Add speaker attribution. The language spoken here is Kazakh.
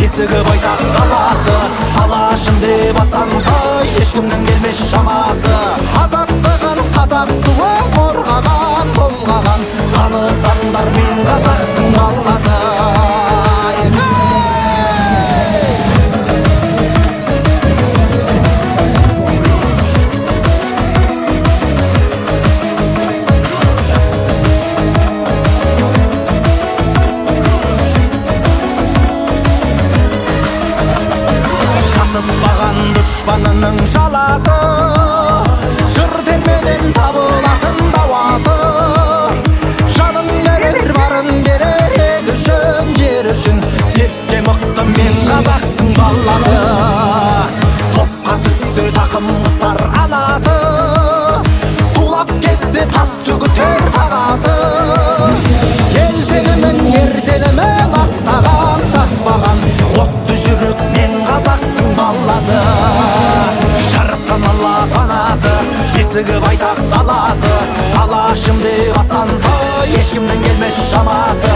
Speaker 1: Бесігі байтақ даласы, Алашым деп аттанса, ешкімнің келмес шамасы. Азаттығын қазақ туы қорғаған, толғаған, танысаңдар мен қазақтың баласы. Жасытпаған дұшпанының жаласы, жыр термеден табылатын дауасы. Жанын берер, барын берер ел үшін, жер үшін, сертке мықты мен қазақтың баласы. Топқа түссе тақым қысар анасы, тулап кетсе тас төгітер тағасы. Ел сенімін, ер сенімін ақтаған, сатпаған, отты жүрек мен қазақтың баласы. Жаратқан Алла панасы, бесігі байтақ даласы, Алашым деп аттанса, ешкімнің келмес шамасы.